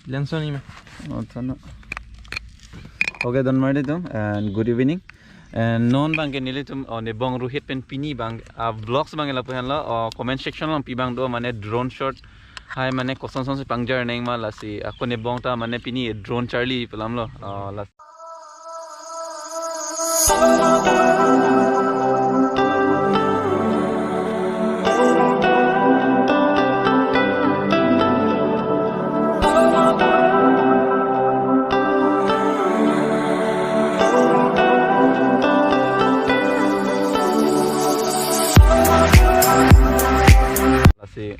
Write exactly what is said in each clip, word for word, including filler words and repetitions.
Langsung ni ma. Oh, tano. Okay, don marli atum, and good evening. And non abangke nelitum, oh, Nebong Rohit pen pini abang, ah, vlogs abangke lapu henlo, oh, comment section along pi abang do mane drone shot. Hai mane koson sonsi pangjar neng ma lasi, ako Nebong ta mane pini drone charli pu alam lo, oh, lasi. Lasi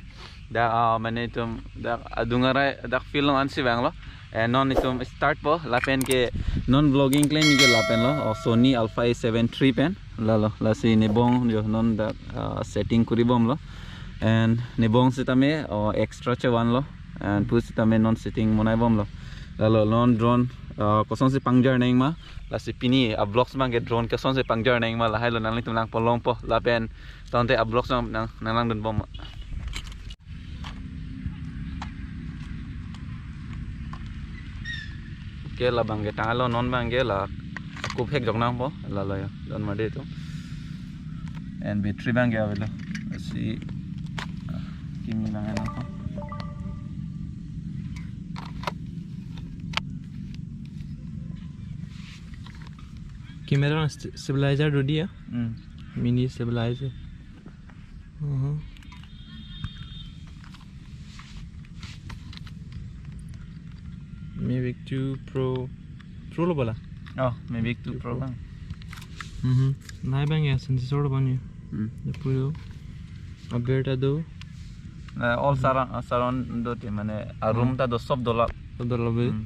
dak, ah, mane itum dak adung arai dak field along ansi vanglo. Eh, non itum start po, lapen ke non vlogging klem ke lapen lo. Oh, Sony Alpha A seven three pen. Lalo, lasi Nebong jo non dak, ah, setting kuri bomlo. And Nebong sitame, oh, extra chevanlo. And pu sitame non setting monai bomlo. Lalo, non drone, ah, kosonsi pangjar neng ma. Lasi pini avlogs abangke drone kosonsi pangjar neng ma lahai lo nanglitum lang polong po. Lapen tangte avlogs nang, nang, nanglangdun bom. Okay, la abangke tanglo, non abangke la kuphek jok nangpo, lalo ya, don marli atum. And battery abangke avelo. Lasi, ah, kimi abangke nangpo. Camera st-, stabilizer do diya? Hmm. Mini stabilizer. Mhm. Mavic two Pro. Pro lo bala? Oh, Mavic two Pro abang. Mhm. Nai abang ya sensor lo bang ya. Hmm. Lapu do. Aber ta do. Na all surround, surround do te mane a room ta do sob dola. Sob dola be. Hmm.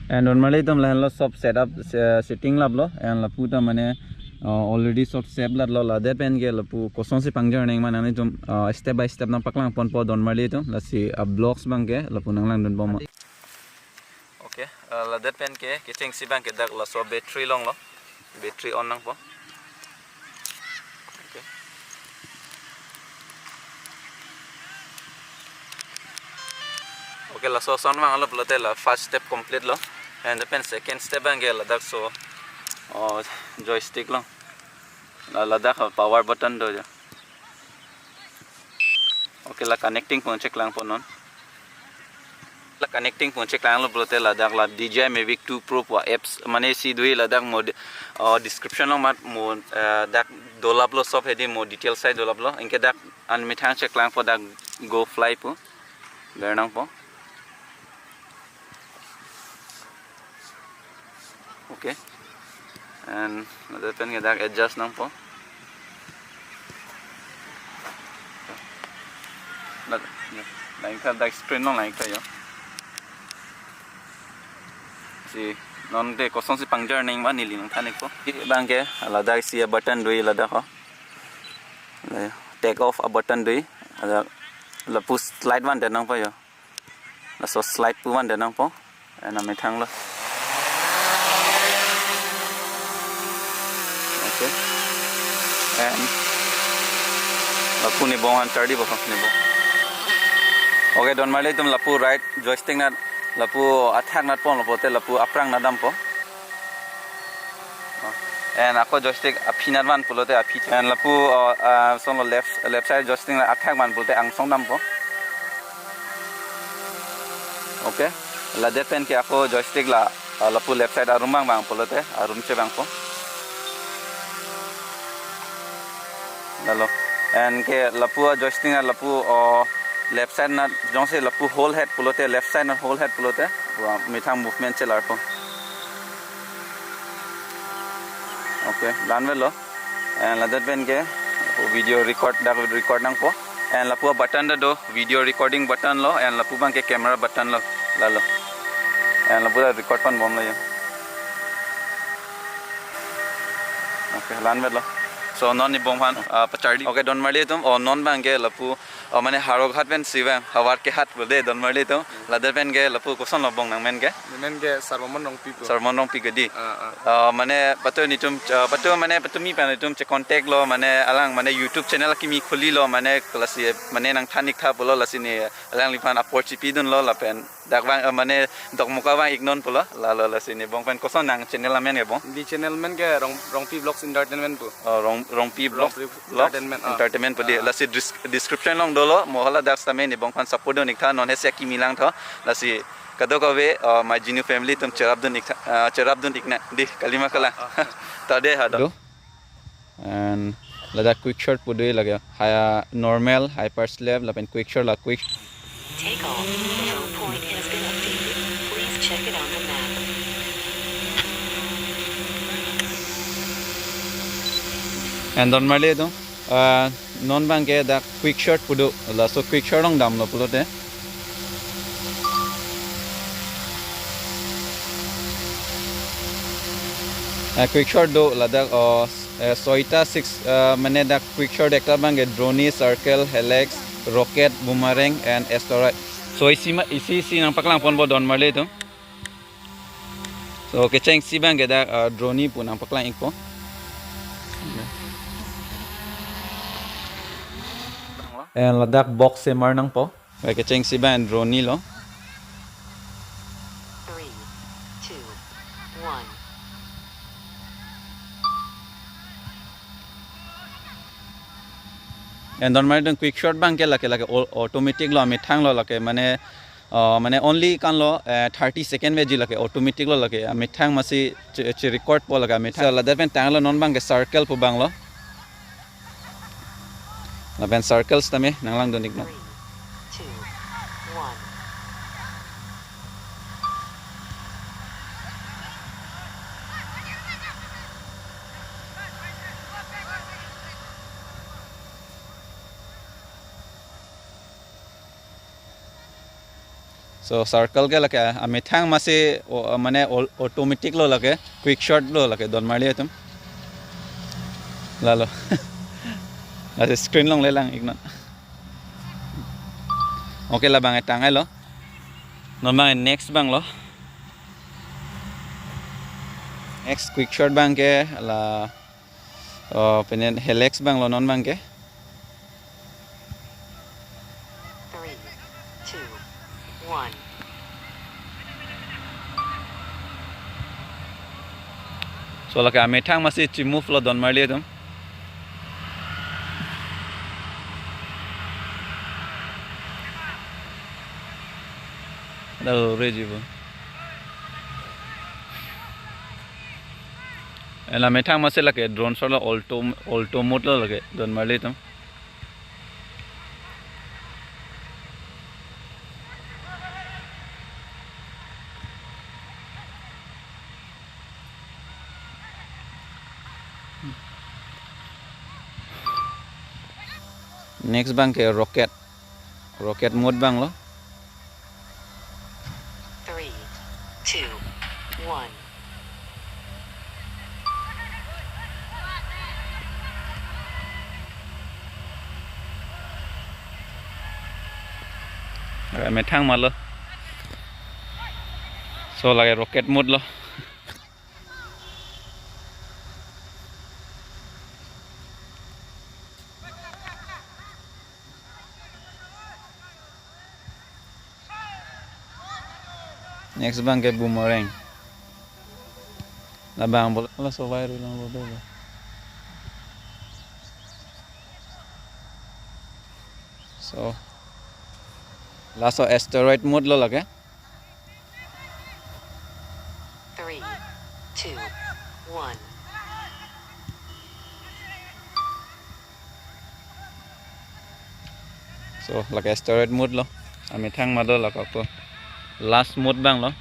And don marli atum lahenlo sob setup, eh, setting laplo, and lapu ta mane, uh, already sob save latlo, ladet pen ke lapu kosonsi pangjar neng ma nanglitum, uh, step by step nangpaklang ponpo don marli atum, lasi avlogs abangke lapu nanglangdun bom. Okay, uh, ladet pen ke, kechengsi abangke dak laso battery along lo. Battery on nangpo. Okay. Okay, laso ason vanglo pulote la first step complete lo. And then second step abangke ladak so, oh, joystick lo. La, ladak power button do jo. Okay, la connecting pu cheklangpo non. La connecting pu cheklanglo pulote ladak la D J I Mavic two Pro pu apps mane isi do ladak mo de-, oh, description along mat mo, eh, dak dolaplo sob hedi mo detail sai dolaplo. Anke dak an methang cheklangpo dak go fly pu. Ber nangpo. Okay. And ladak pen ke dak adjust nangpo. Dak, dak screen along lang tha jo. Si non te kosonsi pangjar neng ma neli nangthan-ikpo. Abangke ladak isi button do ladak ho. La take off a button do. Ladak lapu slide vandet nangpo jo. Laso slide pu vandet nangpo. Eh, na methang lo. Okay. And lapu Nebong an charli bo, Nebong. Okay, don marli atum lapu right joystick nat lapu athak nat ponlo pulote lapu aphrang nat dampo. And ako joystick aphi nat van pulote aphi. And lapu, uh, uh, song lo left, left side joystick nat athak van pulote angsong dampo. Okay. Ladet pen ke ako joystick la, uh, lapu left side arum abang pulote arum chevangpo. Lalo. And ke lapu joystick nat lapu, uh, left side nat jongsi lapu hold het pulote, left side nat hold het pulote, wa methang movement chelarpo. Okay, la-an avelo. And ladet pen ke video record, dak record nangpo. And lapu button ta do, video recording button lo, and lapu abangke camera button lo, lalo. And lapu ta record ponbomlo jo. Okay, la-an avelo. So non Nebong aphan, ah, pacharli. Okay, don marli atum, oh, non abangke lapu Oh, mane Howraghat pensi vang, Howraghat pu de, Don Marli atum. Ladak pen ke lapu koson lo bong nangmen ke? Nemen ke Sarmamon Rongpi pu. Sarmamon Rongpi ke di. Ah, ah. Oh, mane patu netum, ah, patu mane patu mi pen netum che contact lo, mane alang mane YouTube channel kimi khuli lo, mane lasi mane nangthan ik tha pulo, lasi ne alangliphan apor chipidun lo lapen dak vang, eh, mane Dokmoka vang ik non pulo, lalo lasi ne bong pen koson nang channel amen ke bong? Di channel men ke Rong, Rongpi Vlogs Entertainment pu. Oh, Rong, Rongpi Vlogs, Rongpi Vlogs Entertainment, ah. Entertainment pu di. Ah. Lasi dis-, description along dolo, mo hala dak sitame ne bong pen support dun ik tha, non he si akimi lang tho. Lasi kadokave, uh, my Genu family atum cherapdun ik tha, uh, cherapdun ik nang di, kalima kalang. Ah, ah. Ta de ha do. Do. And ladak quick shot pu do lake, high, normal, hyper slab, lapen quick shot la quick. Takeoff control point has been updated. Please check it on the map. And Don Marli atum, uh, non bang ke dak quick shot pu do, laso quick shot along damlo pulote. Eh, quick shot do ladak, oh, eh, soita six, eh, mane dak quick shot ekta bang ke Dronie, Circle, Helix, Rocket, Boomerang and Asteroid. So isi ma, isi isi nangpaklang ponpo Don Marli atum. So kechengsi bang ke dak, eh, Dronie pu nangpaklang ikpo. And ladak box semar nangpo. Kechengsi bang Dronie lo. Three, two, one. And Don Marli atum quick shot bang ke lake, lake au-, automatic lo, amethang lo lake, mane, uh, mane only kan lo, eh, thirty second veji lake, automatic lo lake, amethang masi che, che record po lake, amethang. So ladak pen tanglo non bang ke Circle pu bang lo. Lapen Circle sitame nanglangdun ik non. Three, two, one. So Circle ke lake amethang masi o, mane au-, automatic lo lake, quick shot lo lake Don Marli atum. Lalo. Lasi screen along le lang ik non. Okay, labang e tang-et lo. Non bang e next bang lo. Next quick shot bang ke la, oh, penen Helix bang lo non bang ke. Three, two, one. So lake amethang masi chimove lo Don Marli atum. Dak reji bo. Eh, la amethang masi lake drone shot lo, auto, auto mode lo lake Don Marli atum. Next bang ke Rocket. Rocket mode bang lo. Three, two, one. Amethang ma lo. So lake rocket mode lo. Next bang ke Boomerang. Labang bol-, laso viral lang lo do. So, laso Asteroid mode lo lake. Three, two, one. So, lake Asteroid mode lo. Amethang ma do lake ako. Last mode bang lo.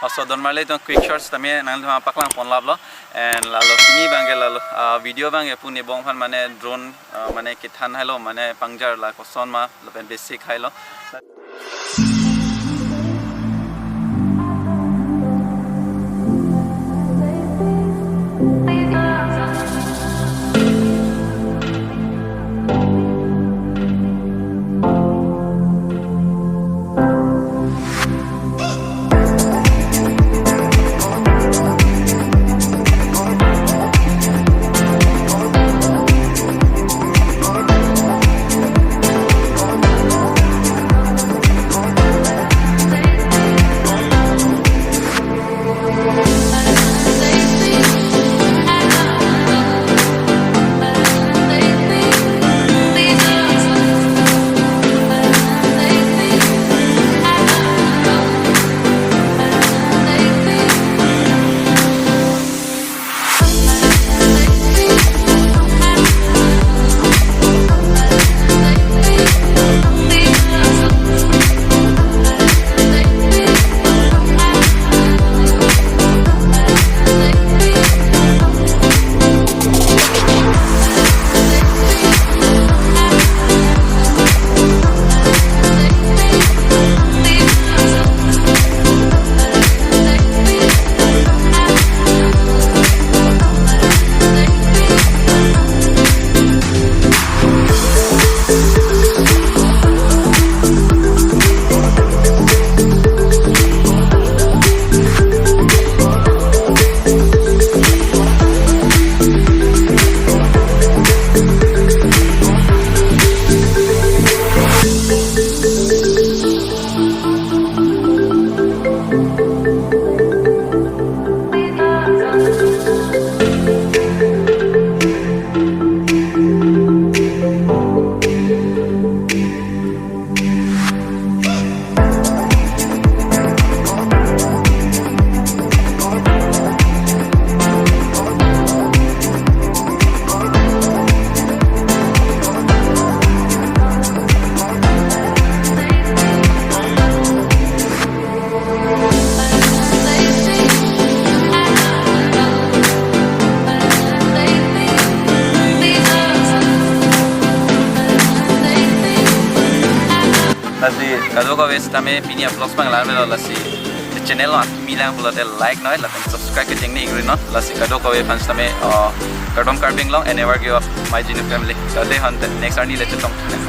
So don marli tong quick shot sitame nangliphan paklang pon laplo. And lalo pini abangke lalo, ah, video abangke puni bong aphan mane drone, ah, mane kethan helo mane pangjar la koson ma lapen basic helo. Lasi kadokave sitame pini a-vlogs abang la-an avelo, lasi channel along akimi lang pulote like noi lapen subscribe kecheng ni ingri non, lasi kadokave aphan sitame, uh, kardom Karbi Anglong and never give up my Genu family. Lasi dei hon te next arni le chetong thunang.